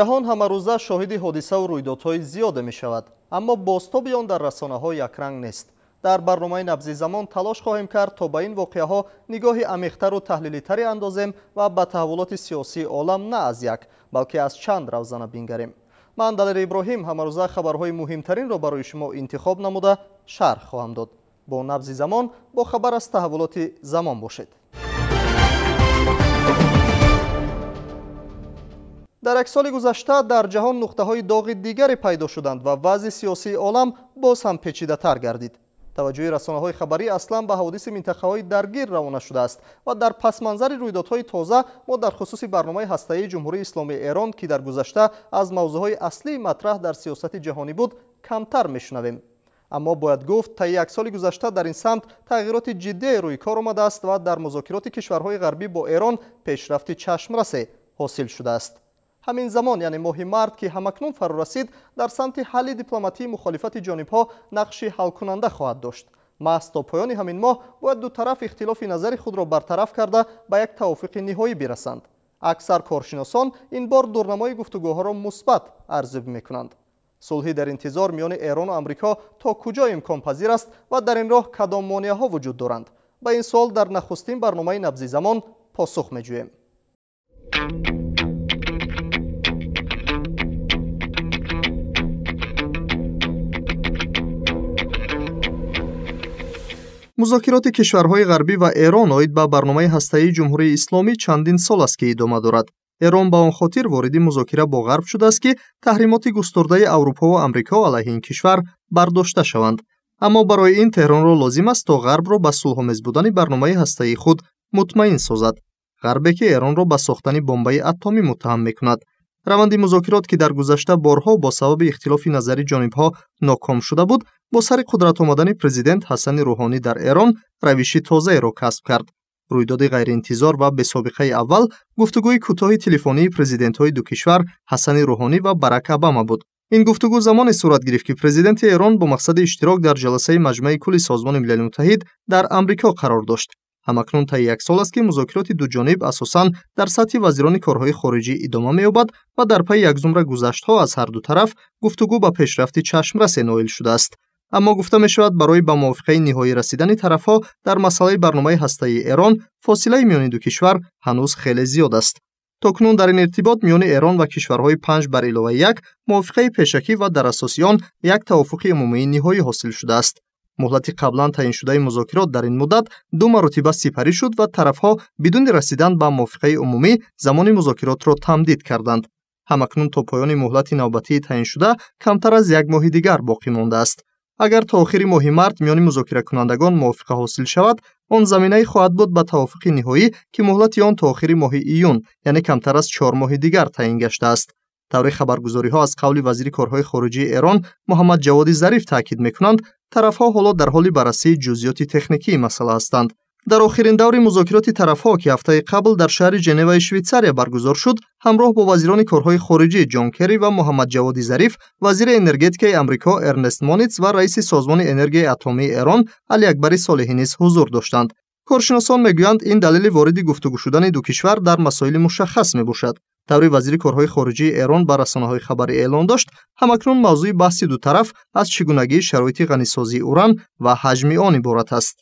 Ҷаҳон ҳамарӯза шоҳиди ҳодисаву рӯйдодҳои зиёде мешавад, аммо бозтоби он дар расонаҳо якранг нест. Дар барномаи Набзи замон талош хоҳем кард, то ба ин воқеаҳо нигоҳи амиқтару таҳлилитаре андозем ва ба таҳаввулоти сиёсии олам на аз як, балки аз чанд равзана бингарем. Ман Далер Иброҳим ҳамарӯза хабарҳои муҳимтаринро барои шумо интихоб намуда шарҳ хоҳам дод. Бо Набзи замон бо хабар аз таҳаввулоти замон бошед. Дар як соли гузашта дар ҷаҳон нуқтаҳои доғи дигаре пайдо шуданд ва вазъи сиёсии олам боз ҳам печидатар гардид. Таваҷҷӯҳи расонаҳои хабарӣ аслан ба ҳаводиси минтақаҳои даргир равона шудааст ва дар пасманзари рӯйдодҳои тоза мо дар хусуси барномаи ҳастаии Ҷумҳурии Исломии Эрон, ки дар гузашта аз мавзӯъҳои аслии матраҳ дар сиёсати ҷаҳонӣ буд, камтар мешунавем. Аммо бояд гуфт, таи як соли гузашта дар ин самт тағйироти ҷиддие рӯи кор омадааст ва дар музокироти кишварҳои ғарбӣ бо Эрон пешрафти чашмрасе ҳосил шудааст. Ҳамин замон, яъне моҳи март, ки ҳамакнун фаро расид, дар самти ҳалли дипломатии мухолифати ҷонибҳо нақши ҳалкунанда хоҳад дошт. Маҳз то поёни ҳамин моҳ бояд ду тараф ихтилофи назари худро бартараф карда ба як тавофуқи ниҳоӣ бирасанд. Аксар коршиносон ин бор дурнамои гуфтугӯҳоро мусбат арзёбӣ мекунанд. Сулҳи дар интизор миёни Эрону Амрико то куҷо имконпазир аст ва дар ин роҳ кадом монеаҳо вуҷуд доранд? Ба ин суол дар нахустин барномаи Набзи замон посух меҷӯем. Музокироти кишварҳои ғарбӣ ва Эрон оид ба барномаи ҳастаии Ҷумҳурии Исломӣ чандин сол аст, ки идома дорад. Эрон ба он хотир вориди музокира бо ғарб шудааст, ки таҳримоти густурдаи Аврупо ва Амрико алайҳи ин кишвар бардошта шаванд. Аммо барои ин Теҳронро лозим аст, то ғарбро ба сулҳомез будани барномаи ҳастаии худ мутмаин созад. Ғарбе ки Эронро ба сохтани бомбаи атомӣ муттаҳам мекунад. Раванди музокирот, ки дар гузашта борҳо бо сабаби ихтилофи назари ҷонибҳо ноком шуда буд, бо сари қудрат омадани президент Ҳасани Рӯҳонӣ дар Эрон равиши тозаеро касб кард. Рӯйдоди ғайриинтизор ва бесобиқаи аввал гуфтугӯи кӯтоҳи телефонии президентҳои ду кишвар Ҳасани Рӯҳонӣ ва Барак Обама буд. Ин гуфтугӯ замоне сурат гирифт, ки президенти Эрон бо мақсади иштирок дар ҷаласаи Маҷмаи кулли Созмони Милали Муттаҳид дар Амрико қарор дошт. Ҳамакнун таи як сол аст, ки музокироти дуҷониб асосан дар сатҳи вазирони корҳои хориҷӣ идома меёбад ва дар пайи як зумра гузаштҳо аз ҳар ду тараф гуфтугӯ ба пешрафти чашмрасе ноил шудааст. Аммо гуфта мешавад, барои ба мувофиқаи ниҳоӣ расидани тарафҳо дар масъалаи барномаи ҳастаии Эрон фосилаи миёни ду кишвар ҳанӯз хеле зиёд аст. То кунун дар ин иртибот миёни Эрон ва кишварҳои 5+1 мувофиқаи пешакӣ ва дар асоси он як тавофуқи умумии ниҳоӣ ҳосил шудааст. Муҳлати қаблан таъиншудаи музокирот дар ин муддат ду маротиба сипарӣ шуд ва тарафҳо бидуни расидан ба мувофиқаи умумӣ замони музокиротро тамдид карданд. Ҳамакнун то поёни муҳлати навбатии таъиншуда камтар аз як моҳи дигар боқӣ мондааст. Агар то охири моҳи март миёни музокиракунандагон мувофиқа ҳосил шавад, он заминае хоҳад буд ба тавофуқи ниҳоӣ, ки муҳлати он то охири моҳи июн, яъне камтар аз 4 моҳи дигар таъин гаштааст. Таври хабаргузориҳо аз қавли вазири корҳои хориҷии Эрон Муҳаммад Ҷаводи Зариф таъкид мекунанд, тарафҳо ҳоло дар ҳоли баррасии ҷузъиёти техникии масъала ҳастанд. Дар охирин даври музокироти тарафҳо, ки ҳафтаи қабл дар шаҳри Женеваи Швейтсария баргузор шуд, ҳамроҳ бо вазирони корҳои хориҷӣ Ҷон Керри ва Муҳаммад Ҷаводи Зариф, вазири энергетикаи Амрико Эрнест Мониц ва раиси Созмони энергияи атомии Эрон Али Акбари Солеҳӣ низ ҳузур доштанд. Коршиносон мегӯянд, ин далели вориди гуфтугӯ шудани ду кишвар дар масоили мушаххас мебошад. Таври вазири корҳои хориҷии Эрон ба расонаҳои хабарӣ эълон дошт, ҳамакнун мавзӯи баҳси ду тараф аз чигунагии шароити ғанисозии уран ва ҳаҷми он иборат аст.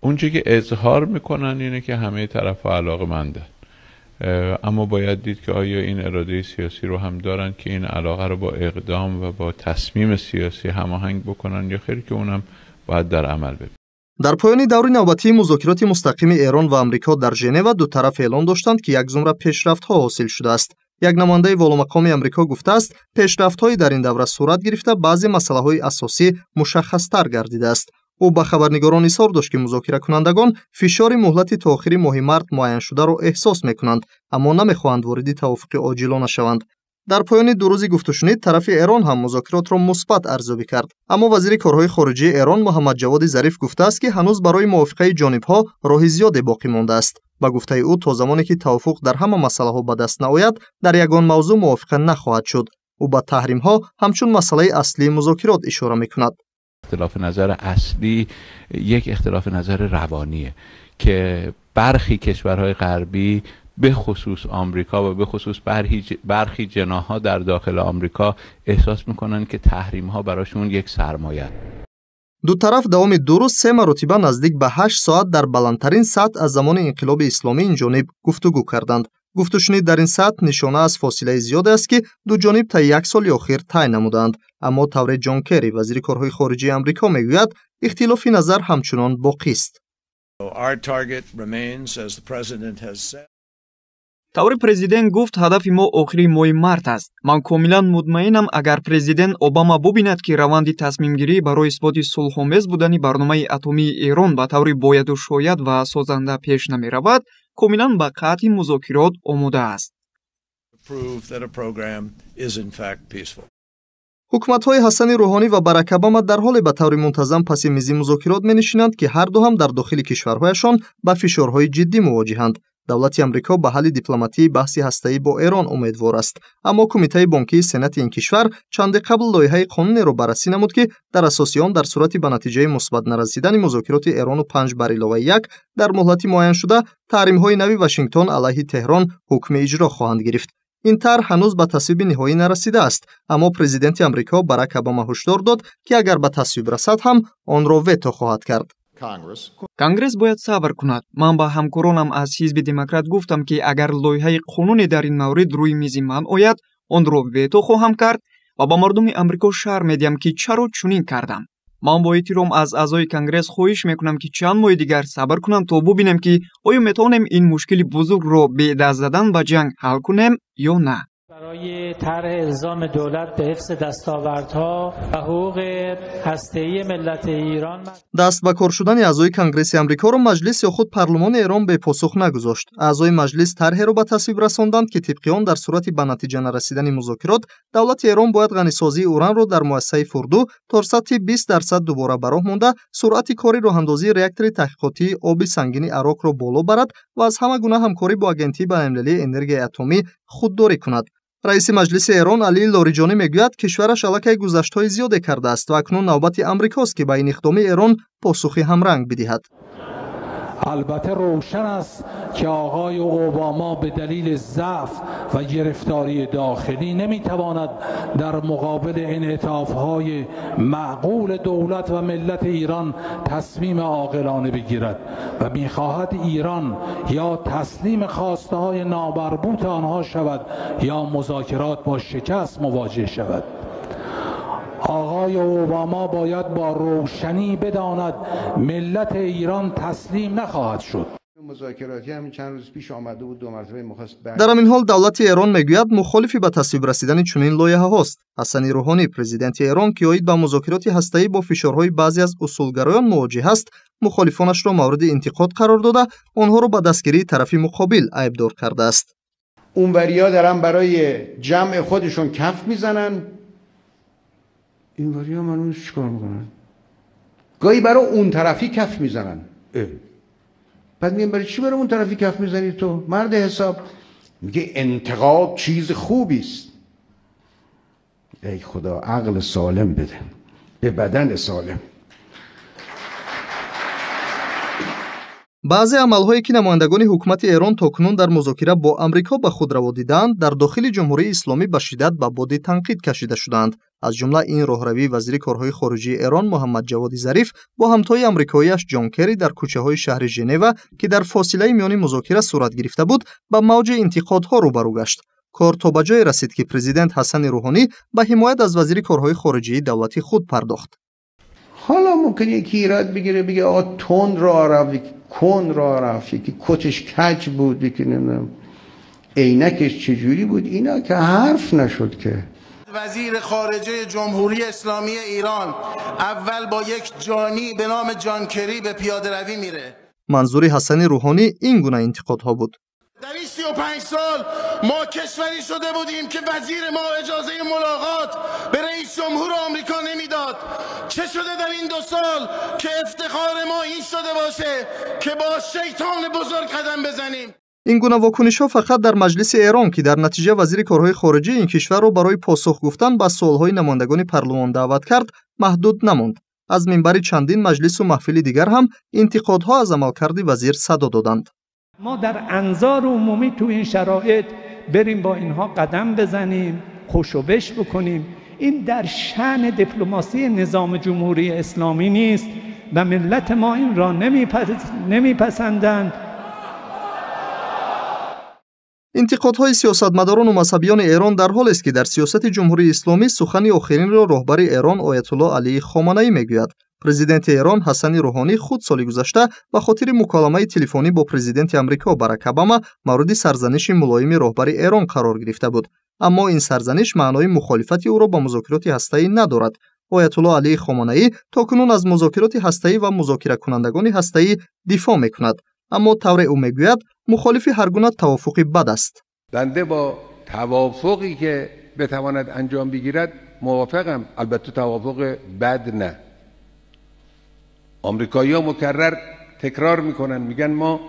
اونچه که اظهار میکنن اینه که همه طرف‌ها علاقه‌مندن، اما باید دید که آیا این اراده سیاسی رو هم دارن که این علاقه رو با اقدام و با تصمیم سیاسی هماهنگ بکنن یا خیر، که اونم باید در عمل ببینن. Дар поёни даври навбатии музокироти мустақими Эрон ва Амрико дар Женева ду тараф эълон доштанд, ки як зумра пешрафтҳо ҳосил шудааст. Як намояндаи воломақоми Амрико гуфтааст, пешрафтҳои дар ин давра сурат гирифта баъзе масъалаҳои асосӣ мушаххастар гардидааст. Ӯ ба хабарнигорон изҳор дошт, ки музокиракунандагон фишори муҳлати то охири моҳи март муайяншударо эҳсос мекунанд, аммо намехоҳанд вориди тавофуқи оҷилона шаванд. Дар поёни ду рӯзи гуфтушунид тарафи Эрон ҳам музокиротро мусбат арзёбӣ кард. Аммо вазири корҳои хориҷии Эрон Муҳаммад Ҷаводи Зариф гуфтааст, ки ҳанӯз барои мувофиқаи ҷонибҳо роҳи зиёде боқӣ мондааст. Ба гуфтаи ӯ, то замоне ки тавофуқ дар ҳама масъалаҳо ба даст наояд, дар ягон мавзӯъ мувофиқа нахоҳад шуд. Ӯ ба таҳримҳо ҳамчун масъалаи аслии музокирот ишора мекунад. اختلاف نظر اصلی یک اختلاف نظر روانیه که برخی کشورهای غربی به خصوص آمریکا و به خصوص برخی جناح‌ها در داخل آمریکا احساس میکنن که تحریم‌ها براشون یک سرمایه. دو طرف давоми 2 рӯз 3 маротиба наздик ба 8 соат дар баландтарин сатҳ аз замони инқилоби исломӣ ин ҷониб гуфтугӯ карданд. Гуфтушунид дар ин сатҳ нишона аз фосилаи зиёде аст, ки ду ҷониб таи як соли охир тай намуданд. Аммо тавре Ҷон Керри, вазири корҳои хориҷии Амрико, мегӯяд, ихтилофи назар ҳамчунон боқист. Таври президент гуфт, ҳадафи мо охири моҳи март аст. Ман комилан мутмаинам, агар президент Обама бубинад, ки раванди тасмимгирӣ барои исботи сулҳомез будани барномаи атомии Эрон ба таври бояду шояд ва созанда пеш намеравад, комилан ба қатъи музокирот омода аст. Ҳукуматҳои Ҳасани Рӯҳонӣ ва Барак Обама дар ҳоле ба таври мунтазам паси мизи музокирот менишинанд, ки ҳарду ҳам дар дохили кишварҳояшон ба фишорҳои ҷиддӣ мувоҷиҳанд. Давлати Амрико ба ҳалли дипломатии баҳси ҳастаӣ бо Эрон умедвор аст, аммо Кумитаи бонкии Сенати ин кишвар чанде қабл лоиҳаи қонунеро баррасӣ намуд, ки дар асоси он дар сурати ба натиҷаи мусбат нарасидани музокироти Эрону 5+1 дар муҳлати муайяншуда таҳримҳои нави Вашингтон алайҳи Теҳрон ҳукми иҷро хоҳанд гирифт. Ин тарҳ ҳанӯз ба тасвиби ниҳоӣ нарасидааст, аммо президенти Амрико Барак Обама ҳушдор дод, ки агар ба тасвиб расад ҳам онро вето хоҳад кард. Конгресс бояд сабр кунад. Ман ба ҳамкоронам аз ҳизби демократ гуфтам, ки агар лоиҳаи қонуне дар ин маврид рӯи мизи ман ояд, онро вето хоҳам кард ва ба мардуми Амрико шарҳ медиҳам, ки чаро чунин кардам. Ман бо эҳтиром аз аъзои Конгресс хоҳиш мекунам, ки чанд моҳи дигар сабр кунам то бубинем, ки оё метавонем ин мушкили бузургро бе даст задан ба ҷанг ҳал кунем ё на. برای طرح الزام دولت به حفظ دستاوردها و حقوق هسته‌ای ملت ایران. Даст ба кор шудани аъзои Конгресси Амрикоро маҷлис ё худ парлумони Эрон бепосух нагузошт. Аъзои маҷлис тарҳеро ба тасвиб расонданд, ки тибқи он дар сурати ба натиҷа нарасидани музокирот давлати Эрон бояд ғанисозии уранро дар муассисаи Фурду то сатҳи 20% дубора ба роҳ монда, суръати кори роҳандозии реактори таҳқиқотии оби сангини Арокро боло барад ва аз ҳама гуна ҳамкорӣ бо Агентии байналмилалии энергияи атомӣ худдорӣ кунад. Раиси маҷлиси Эрон Алӣ Лориҷонӣ мегӯяд, кишвараш аллакай гузаштҳои зиёде кардааст ва акнун навбати Амрикост, ки ба ин иқдоми Эрон посухи ҳамранг бидиҳад. البته روشن است که آقای اوباما به دلیل ضعف و گرفتاری داخلی نمیتواند در مقابل انعطاف‌های معقول دولت و ملت ایران تصمیم عاقلانه بگیرد و میخواهد ایران یا تسلیم خواسته‌های نامربوط آنها شود یا مذاکرات با شکست مواجه شود. آقای اوباما باید با روشنی بداند ملت ایران تسلیم نخواهد شد. Дар ҳамин ҳол давлати Эрон мегӯяд, мухолифи ба тасвиб расидани чунин лоиҳаҳост. Ҳасани Рӯҳонӣ, президенти Эрон, ки оид ба музокироти ҳастаӣ бо фишорҳои баъзе аз усулгароён мувоҷиҳ аст, мухолифонашро мавриди интиқод қарор дода, онҳоро ба дастгирии тарафи муқобил айбдор кардааст. Унвария даран барои ҷамъи худашон каф мезананд, اینوری ها منو چیکار میکنن؟ گاهی برای اون طرفی کف میزنن. بعد میگم برای چی برای اون طرفی کف میزنی تو؟ مرد حساب. میگه انتقاد چیز خوبی است. ای خدا عقل سالم بده به بدن سالم. Баъзе амалҳое, ки намояндагони ҳукумати Эрон то кунун дар музокира бо Амрико ба худ раво дидаанд, дар дохили Ҷумҳурии Исломӣ ба шиддат ба боди танқид кашида шудаанд. Аз ҷумла ин роҳравии вазири корҳои хориҷии Эрон Муҳаммад Ҷаводи Зариф бо ҳамтои амрикоиаш Ҷон Керри дар кӯчаҳои шаҳри Женева, ки дар фосилаи миёни музокира сурат гирифта буд, ба мавҷи интиқодҳо рӯбарӯ гашт. Кор то ба ҷое расид, ки президент Ҳасани Рӯҳонӣ ба ҳимоят аз вазири корҳои хориҷии давлати худ пардохт. ҳоло мумкин یکی ایراد بگیره، بگه آقا تند راه رفت، یکی کند راه رفت، یکی کتش کج بود، یکی نمیدونم عینکش چجوری بود. اینا که حرف نشد که. وزیر خارجه جمهوری اسلامی ایران اول با یک جانی به نام جان کری به پیاده روی میره. منظوری حسن روحانی این گونه انتقادها بود. در این 35 سال ما کشوری شده بودیم که وزیر ما اجازه ملاقات به رئیس جمهور آمریکا نمیداد. چه شده در این 2 سال که افتخار ما این شده باشه که با شیطان بزرگ قدم بزنیم؟ Ин гуна вокунишҳо фақат дар маҷлиси Эрон, ки дар натиҷа вазири корҳои хориҷии ин кишварро барои посух гуфтан ба суолҳои намояндагони парлумон даъват кард, маҳдуд намонд. Аз минбари чандин маҷлису маҳфили дигар ҳам интиқодҳо аз амалкарди вазир садо доданд. ما در انظار عمومی تو این شرایط بریم با اینها قدم بزنیم، خوش و بش بکنیم، این در شأن دیپلماسی نظام جمهوری اسلامی نیست و ملت ما این را نمیپسندند. Интиқодҳои сиёсатмадорону мазҳабиёни Эрон дар ҳолест, ки дар сиёсати Ҷумҳурии Исломӣ сухани охиринро роҳбари Эрон Оятуллоҳ Алии Хоманаӣ мегӯяд. Президенти Эрон Ҳасани Рӯҳонӣ худ соли гузашта ба хотири муколамаи телефонӣ бо президенти Амрико Барак Обама мавриди сарзаниши мулоими роҳбари Эрон қарор гирифта буд. Аммо ин сарзаниш маънои мухолифати ӯро ба музокироти ҳастаӣ надорад. Оятуллоҳ Алии Хоманаӣ то кунун аз музокироти ҳастаӣ ва музокиракунандагони ҳастаӣ дифоъ мекунад. Аммо тавре ӯ мегӯяд, мухолифи ҳар гуна тавофуқи бад аст. بنده با توافقی که بتواند انجام بگیرد موافقم، البته توافق بد نه. آمریکایی‌ها مکرر تکرار میکنن، میگن ما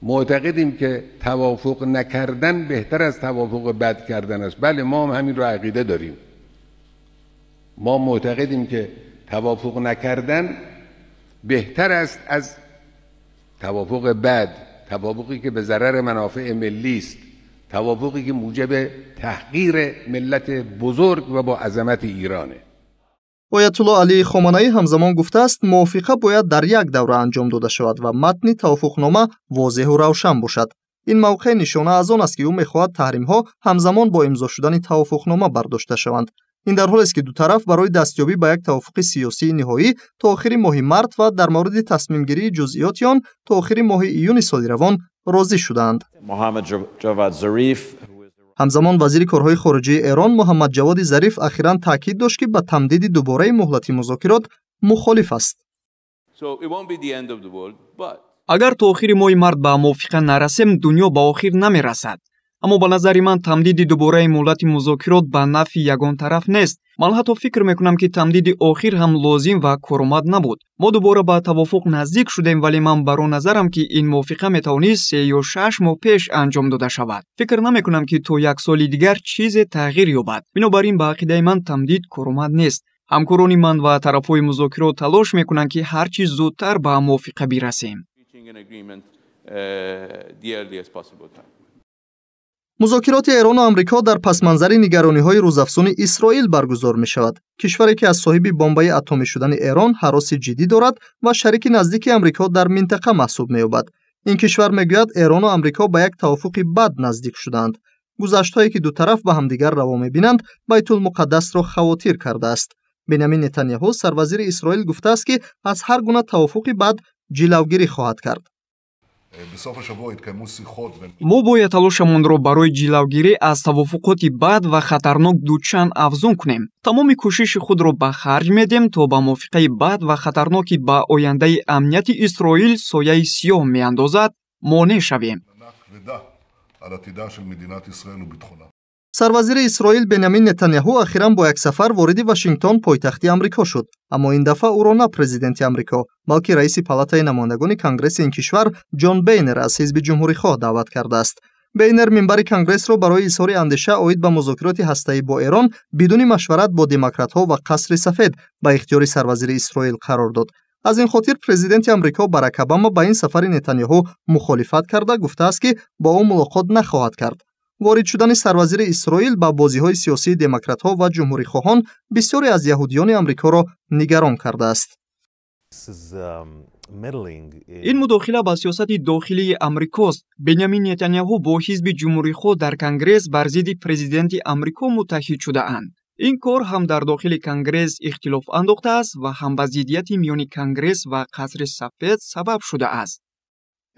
معتقدیم که توافق نکردن بهتر از توافق بد کردن است. بله، ما هم همین رو عقیده داریم. ما معتقدیم که توافق نکردن بهتر است از توافق بد، توافقی که به ضرر منافع ملی است، توافقی که موجب تحقیر ملت بزرگ و با عظمت ایرانه. Оятуллоҳ Алии Хоманаӣ ҳамзамон гуфтааст, мувофиқа бояд дар як давра анҷом дода шавад ва матни тавофуқнома возеҳу равшан бошад. Ин мавқеъ нишона аз он аст, ки ӯ мехоҳад таҳримҳо ҳамзамон бо имзо шудани тавофуқнома бардошта шаванд. Ин дар ҳолест, ки ду тараф барои дастёбӣ ба як тавофуқи сиёсии ниҳоӣ то охири моҳи март ва дар мавриди тасмимгирии ҷузъиёти он то охири моҳи июни соли равон розӣ шудаанд. Ҳамзамон вазири корҳои хориҷии Эрон Муҳаммад Ҷаводи Зариф ахиран таъкид дошт, ки ба тамдиди дубораи муҳлати музокирот мухолиф аст. Агар то охири моҳи март ба мувофиқа нарасем, дунё ба охир намерасад. Аммо ба назари ман тамдиди дубораи муҳлати музокирот ба нафъи ягон тараф нест. Ман ҳатто фикр мекунам, ки тамдиди охир ҳам лозим ва коромад набуд. Мо дубора ба тавофуқ наздик шудем, вале ман бар он назарам, ки ин мувофиқа метавонист 3 ё 6 моҳ пеш анҷом дода шавад. Фикр намекунам, ки то як соли дигар чизе тағйир ёбад. Бинобар ин ба ақидаи ман тамдид коромад нест. Ҳамкорони ман ва тарафҳои музокирот талош мекунанд, ки ҳар чи зудтар ба мувофиқа бирасем. Музокироти Эрону Амрико дар пасманзари нигарониҳои рӯзафзуни Исроил баргузор мешавад. Кишваре ки аз соҳиби бомбаи атомӣ шудани Эрон ҳароси ҷиддӣ дорад ва шарики наздики Амрико дар минтақа маҳсуб меёбад. Ин кишвар мегӯяд, Эрону Амрико ба як тавофуқи бад наздик шуданд. Гузаштҳое ки ду тараф ба ҳамдигар раво мебинанд, Байтулмуқаддасро хавотир кардааст. Бенямин Нетаняҳу, сарвазири Исроил, гуфтааст, ки аз ҳар гуна тавофуқи бад ҷилавгирӣ хоҳад кард. Мо бояд талошамонро барои ҷилавгирӣ аз тавофуқоти бад ва хатарнок дучанд афзун кунем. Тамоми кӯшиши худро ба харҷ медем, то ба мувофиқаи бад ва хатарноки ба ояндаи амнияти Исроил сояи сиёҳ меандозад, монеъ шавем. Сарвазири Исроил Бенямин Нетаняҳу ахиран бо як сафар вориди Вашингтон, пойтахти Амрико шуд. Аммо ин дафъа ӯро на президенти Амрико, балки раиси палатаи намояндагони Конгресси ин кишвар Ҷон Бейнер аз ҳизби ҷумҳурихоҳ даъват кардааст. Бейнер минбари Конгрессро барои изҳори андеша оид ба музокироти ҳастаӣ бо Эрон бидуни машварат бо демократҳо ва Қасри Сафед ба ихтиёри сарвазири Исроил қарор дод. Аз ин хотир президенти Амрико Барак Обама ба ин сафари Нетаняҳу мухолифат карда гуфтааст, ки бо ӯ мулоқот нахоҳад кард. Ворид шудани сарвазири Исроил ба бозиҳои сиёсии демократҳо ва ҷумҳурихоҳон бисёре аз яҳудиёни Амрикоро нигарон кардааст. Ин мудохила ба сиёсати дохилии Амрикост. Бенямин Нетаняҳу бо ҳизби ҷумҳурихоҳ дар Конгресс бар зидди президенти Амрико муттаҳид шудаанд. Ин кор ҳам дар дохили Конгресс ихтилоф андохтааст ва ҳам ба зиддияти миёни Конгресс ва Қасри Сафед сабаб шудааст.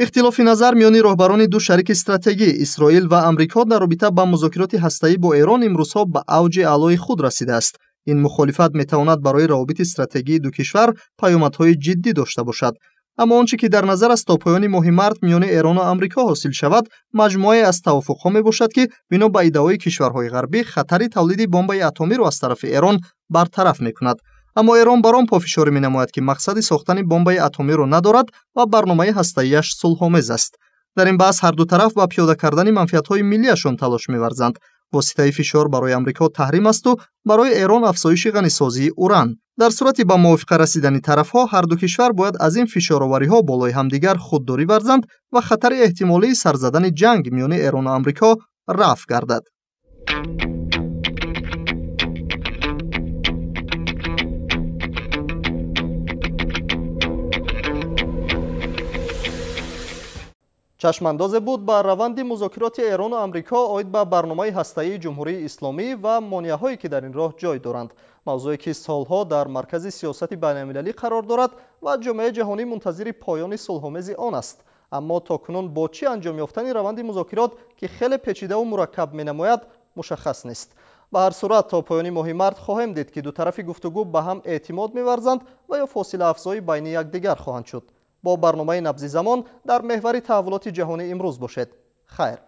Ихтилофи назар миёни роҳбарони ду шарики стратегӣ Исроил ва Амрико дар робита ба музокироти ҳастаӣ бо Эрон имрӯзҳо ба авҷи аълои худ расидааст. Ин мухолифат метавонад барои равобити стратегии ду кишвар паёмадҳои ҷиддӣ дошта бошад. Аммо он чӣ ки дар назар аст то поёни моҳи март миёни Эрону Амрико ҳосил шавад, маҷмӯае аз тавофуқҳо мебошад, ки бино ба иддаои кишварҳои ғарбӣ хатари тавлиди бомбаи атомиро аз тарафи Эрон бартараф мекунад. Аммо Эрон бар он пофишорӣ менамояд, ки мақсади сохтани бомбаи атомиро надорад ва барномаи ҳастаияш сулҳомез аст. Дар ин баҳс ҳар ду тараф ба пиёда кардани манфиатҳои миллиашон талош меварзанд. Воситаи фишор барои Амрико таҳрим асту барои Эрон афзоиши ғанисозии уран. Дар сурати ба мувофиқа расидани тарафҳо, ҳар ду кишвар бояд аз ин фишоровариҳо болои ҳамдигар худдорӣ варзанд ва хатари эҳтимолии сар задани ҷанг миёни Эрону Амрико рафъ гардад. Чашмандозе буд ба раванди музокироти Эрону Амрико оид ба барномаи ҳастаии Ҷумҳурии Исломӣ ва монеаҳое ки дар ин роҳ ҷой доранд. Мавзӯе ки солҳо дар маркази сиёсати байналмилалӣ қарор дорад ва ҷомеаи ҷаҳонӣ мунтазири поёни сулҳомези он аст. Аммо то кунун бо чӣ анҷом ёфтани раванди музокирот, ки хеле печидаву мураккаб менамояд, мушаххас нест. Ба ҳар сурат то поёни моҳи март хоҳем дид, ки ду тарафи гуфтугӯ ба ҳам эътимод меварзанд ва ё фосилаафзоӣ байни якдигар хоҳанд шуд. Бо барномаи Набзи замон дар меҳвари таҳаввулоти ҷаҳонӣ имрӯз бошед. Хайр.